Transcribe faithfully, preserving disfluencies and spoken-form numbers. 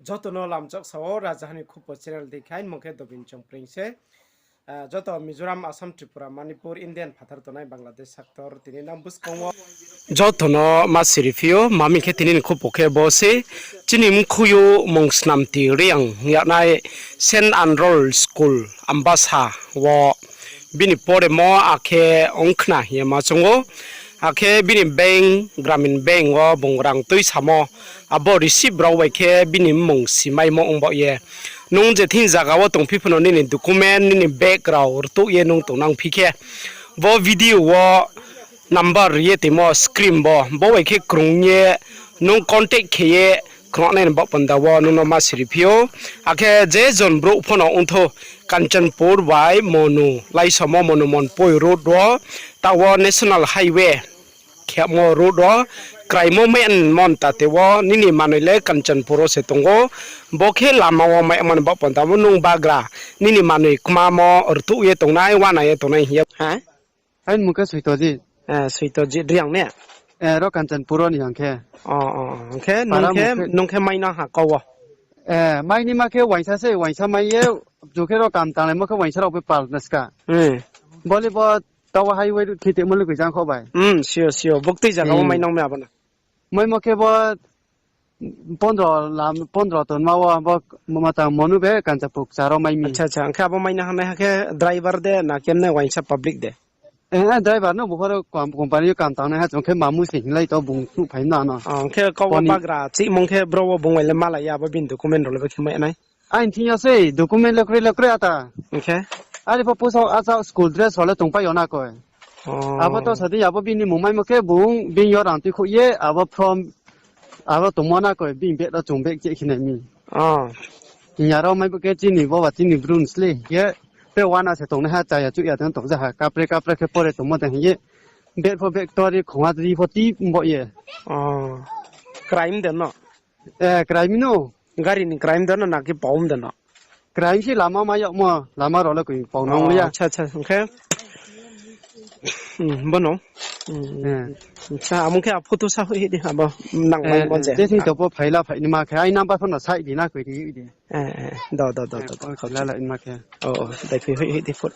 Joto no lamchak sao, Rajahani Khupo channel dei khe, aini mung khe Dobin Chongpring se. Ah, joto Mizoram, Assam, Tripura, Manipur, Indian phathar tongnai Bangladesh sector tini nang buskang wo. Joto no ma siri phi ou, mami khe tini ni khupo khe bo se, chini mkhui yo Mungsnamti Reang yaknai Saint Anrol School Ambasa wo bini poremo akhe ongkhna hing ye ma choung ou. Akhe bini bank, Gramin Bank wo bung rang tuisamo, abo receipt rao bai khe bini mmung simaimo ong baoh ye. Nung je thing zaga wo tongphi phano nini document, nini bag rao rtuh ye nung tongnang phi khe, bo video wo number ri ye tongmo screen bo, bo bai khe krung ye nung contact khe ye khrohnai ni baoh panda wo nung no ma siri phi ou. Akhe je jon brouh phano ongthou Kanchanpur bai Monu, Laisomo Monu Monpoi road wo, taoh wo National Highway khemo road wo, kraimo mai mon tate wo, nini manoi le Kanchanpur wo se tong ou. Bo khe lama wo mai mani baoh panda wo nung bagra, nini manoi kmamo rtuh ye tongnai, uana ye tongnai hing ye. Aini mung khe Soitojit. Eh, Soitojit Reang ne? Eh, ro Kanchanpur wo ni ang khe. O, o, o. Hing khe nung khe, nung khe mai nang ha kau wo? Eh, mai ni ma khe uaingsa se, uaingsa mai ye, ju khe ro kam tanglaimo khe uaingsa rao bai pal na ska. Bole bo taoh highway route khe tongmo le koi jang kho bai. Hmm, sure, sure. Buktui zaga wo mai nang mi abo no? Maimo khe bo pondro lam, pondro tonma wo bo matang Monu be Kanchanpur kchar wo mai mi. Acha, acha. Hing khe abo mai nang ha nai ha khe driver de na kemne uaingsa public de? Eh, driver no buhoro company yo kam tangnai ha, chung khe mamu se hinglai to bung knuhphai na no. O, hing khe kau wo bagra chihmung khe bro wo bung bai le malai ya, abo bini document rao le bo khe mai nai? Aini thing yo sei, document le kroi le kroi ata. Hing khe? Are pho pusa acha school dress rao le tongpai yo na koi. Abo to sa di, abo bini mung maimo khe bung bini yo rang tuikhouh ye, abo from, abo tongmo na koi, bini bag rao chung bag cheh khe nai mi. Hing ya rao mai bo khe chini boba chini bru ni sle ye, te uana se tongnai ha, chaya chuh ya tong tong ja ha, kapre kapre khe pore tongmo de hing ye, bag pho bag tori khongha ri pho ti mbo ye. Crime de no? Eh, crime no. Gari ni crime de no, na khe pau de no? Crime se lama mai yagmo, lama rao le koi pau nang ya. Acha, acha, hing khe. Bono. Acha, amo khe a photo sa hoih di, abo nang mai bo je. Je thing to bo phaila phai ni ma khe, ai number phone no sai di na koi di, di. Eh, eh, do, do, do, do, do. Phaila lai ni ma khe. O, o, dai khe hoih, hoih di phone.